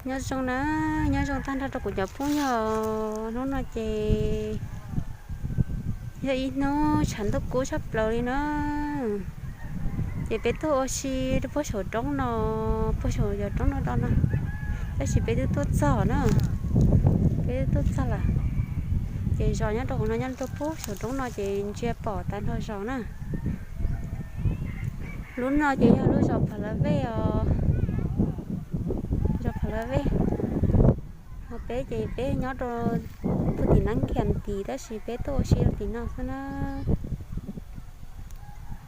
Nyob zoo na, nyob zoo tag nrho rau kuv cov phooj ywg. Hnub no ces yog ib hnub tshav ntuj kub tshaj plaws li na. Ces peb tuaj ua si rau puag saum roob no, puag saum cov roob no do no. Tab sis peb twb tuaj txog na, peb twb tuaj txog lawm. Ces zos nyob rau hauv no, nyob rau puag saum roob no ces ntsia pom tag nrho zos na. Lub no ces yog lub zos Phav Lav Vej os, zos Phav Lav Vej. Ho peb ces peb nyob rau puag tim Nab Nkhias tid, tab sis peb tuaj ua si rau tim no xwb na.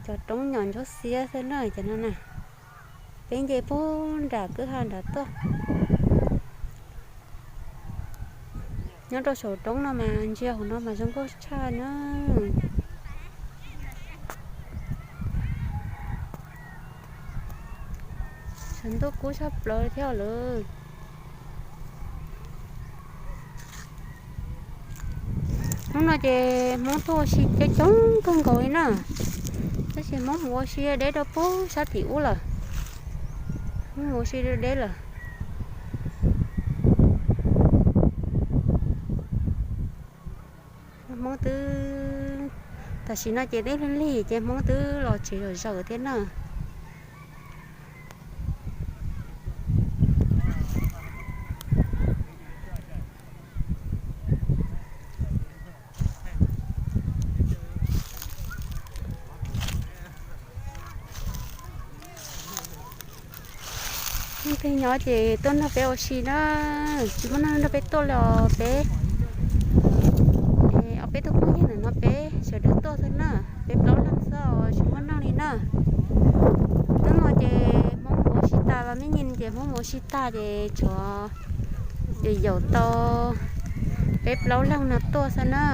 Cov roob nyom ntsuab xiab xwb na cov no na. Peb nce puag nram kwj ha nram tuaj. Nyob rau saum roob no mas ntsia hauv no mas zoo nkauj tshaj na. Tshav ntuj kub tshaj plaws thiab lawm. Hnub no ces Hmoob tuaj ua si coob coob kawg nkaus li na. Tab sis Hmoob mus ua si deb rau puag sab tim ub lawm. Hmoob mus ua si deb lawm. Hmoob twb, tam sim no ces twb lig lig ces Hmoob twb los tsev zom zaws thiab na. Peb nyob ces tuaj nrog peb ua si na, tsis muaj neeg nrog peb tuaj li os peb. Ob peb tug phooj ywg ntawm no peb sawv daws tuaj xwb na, peb plaub leeg xwb tsis muaj neeg li na. Hnub no ces Hmoob mus ua si tas los, me nyuam ces Hmoob mus ua si tas ces tshuav yaum yaum tau peb plaub leeg no tuaj xwb na.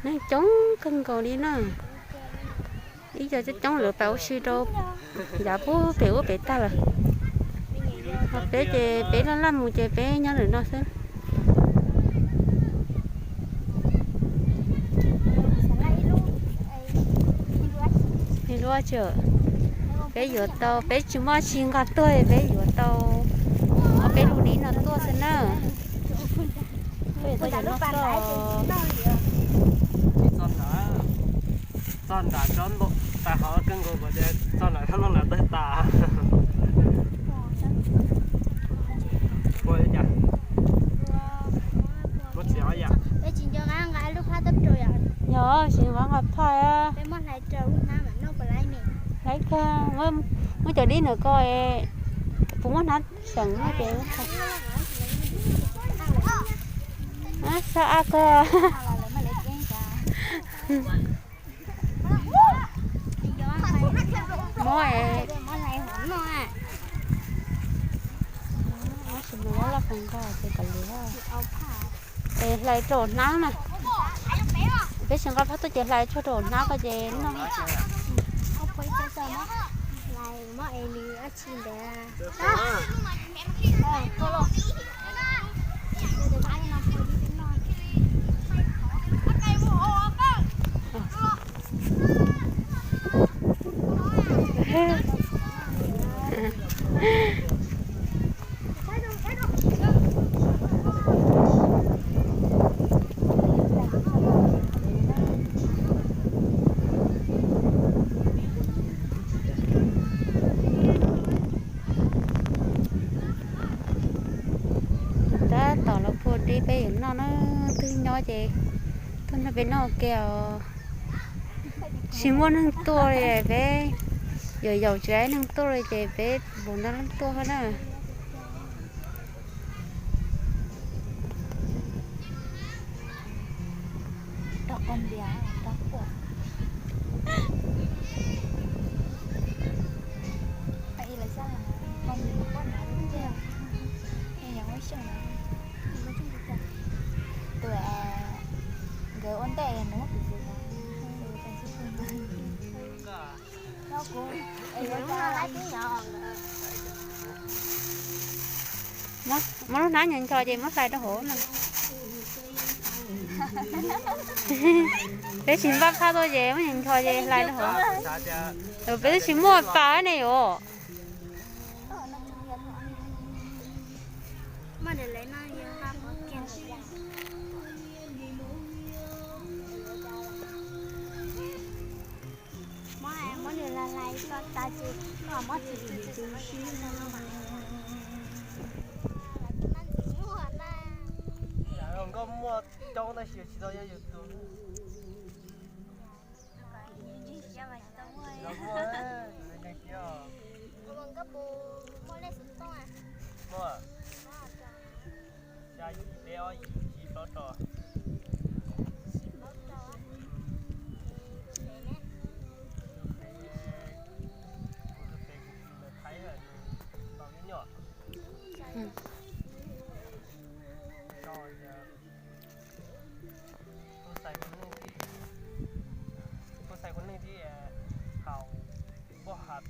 Neeg coob kawg nkaus li na. Ib co coob coob lawv pais ua si rau yav pub pem ub pem tag lawm. Ho peb ces peb laj laj mus ces peb nyob ntawm no xwb. Peb yuav tau, peb tsis muaj tsi nqa tuaj, peb yuav tau ob peb lub dib no tuaj xwb na. Txog nram tsob ntoo tas hov kawg nkaus, txog nram tsob ntoo nram tawg tas. Ua li cas? Muab txiav yam. Yog tsis nqa nqa phaj. Hlais kawg, muab cov dib ntawm ko, puas muab hnab seem no ces. Sab ab kawg. Muab es, es hlais rau hnab na. Peb tsis nqa phaj tuaj ces hlais tshuaj rau hnab ko ces no. Tab tom los puag dib peb yuav noj na, twb nyob ces tuaj nrog peb noj ua ke os. Tsis muaj neeg tuaj li, peb yuav yaum tsis tau neeg tuaj li ces peb npau nrab leej tuaj na. Tus nkawd ua ntej nws muab kuv tus muab lub hnab ncho ncho ces muab hlais rau hauv na. Peb tsis npaj phaj tuaj ces muab ncho ncho ces hlais rau hauv. Peb twb tsis muaj pas ne yuav. Muab nws la lais tso tas ces muab txiv txiv txiv txiv. Nkauj muaj coob tab sis tsis tau yog yus tus. Muaj, muaj. Xya yim peb ob yim yim plaub rau. Kuv tus pem kuv tus ntawd Thaib lawm, nws tau ib nyuag. Tuaj xais kuv neej thiab, tuaj xais kuv neej thiab haus npoj hav.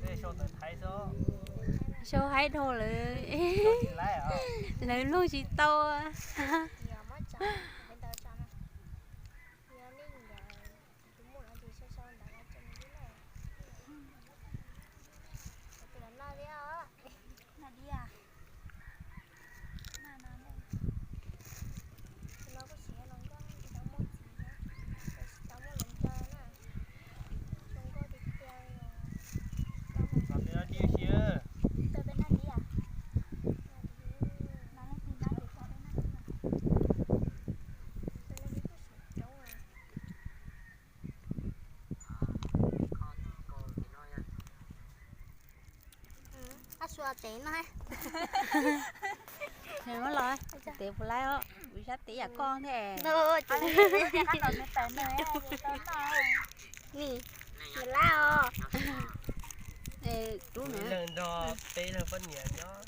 Tej sau ntawv Thaib xwb. Sau haib dhau lawm. Lawv mloog tsis tau. Ab, sua tev no. Muab los, tev puas laib os, kuv sab tev yam koj thiab. Nim, nim lab os. Rub no. Nrog peb leeg poj niam nyob,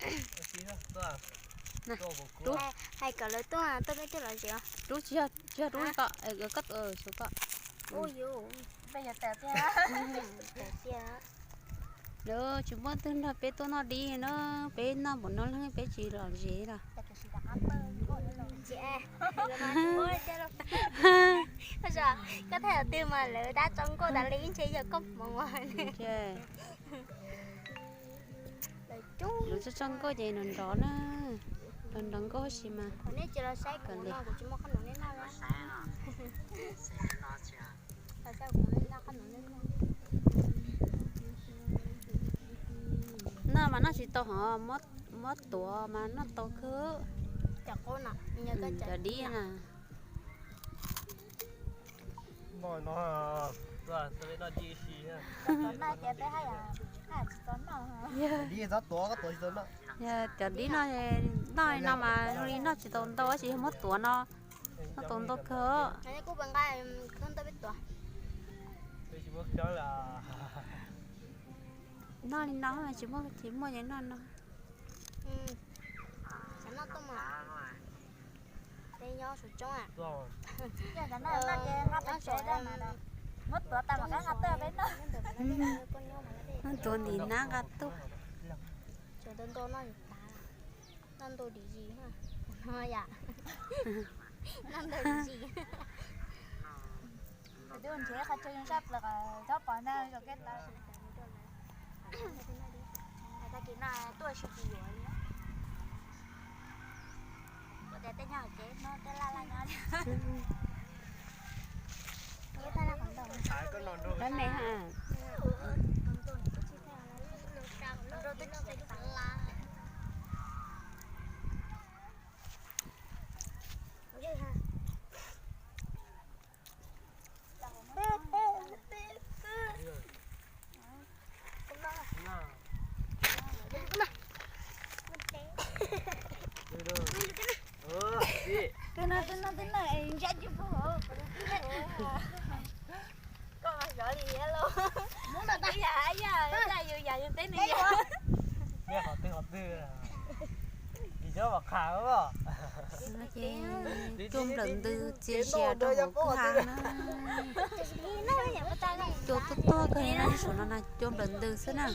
hais kom lawv tuaj, tuaj peb tuaj lom zem. Rub tsis yog, tsis yog rub koj, koj, koj. Ub, yus, peb yuav tawm tiag. Tawm tiag. Lawv tsis muaj twg nrog peb tuaj noj dib na, peb noj npaum no leej peb tsis lom zem los. Koj thaij twg mas lawv dab tso nkauj tas li, ib ntshe yog koj hmoov. Lawv tso tso nkauj ces nrov nrov na, nrov nrov nkauj sis mas. Noj mas noj tsis tau hov, muab tuav mas noj tau kawg. Cov dib na. Cov dib no, noj li no mas zoo li noj tsis tau ntau, tab sis yog muab tuav no noj tau ntau kawg. Noj li no tsis muaj, tsis muaj ces noj no. Tuav ntim nab nqa tuaj. Noj ntau dim zis, noj ntau dim zis. Ntshe qhov chaw zoo sab plaws, txhob pom na, zoo keb tau. Tag kis no tuaj sib tsis yuav li. Ua tias tej nyob hauv tsev no tej laj laj nyob li. Pab me ha. Twb no, twb no, twb no, ntsab tsis pub hauv. Koj mas zov li lauj. Yam, yam, yus yam yus teb nws yam. Qhov twg qhov twg. Cua nplawm ntws txias zias rau hauv kwj ha na. Cua tuaj tuaj kawg li na, saum no na, cua nplawm ntws xwb na.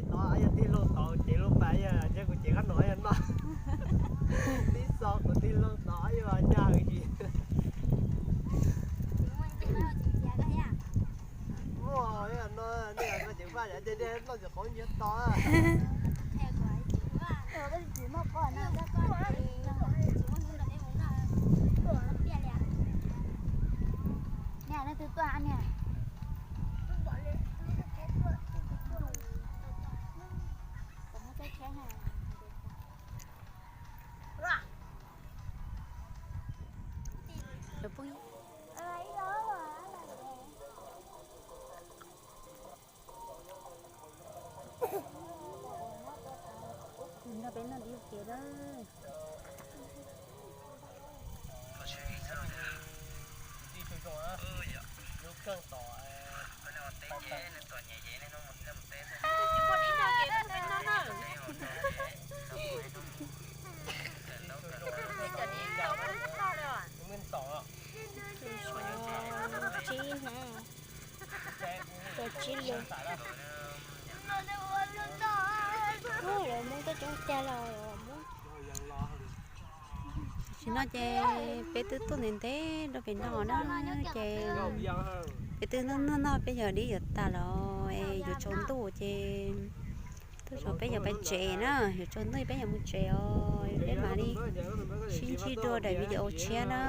Nrog peb noj dib ua ke na. Tsib na, tsib lus. Lawv muab tuaj coob cag los muab. Tam sim no ces peb twb tuaj ntev ntev rau pem no na, ces peb twb noj noj noj peb yog dib yuav tas los es yuav tsaus ntuj ces tuaj tso peb yuav peb tsev na, yuav tsaus ntuj peb yuav mus tsev os, peb mam li sib ntsib dua daim video tshiab na.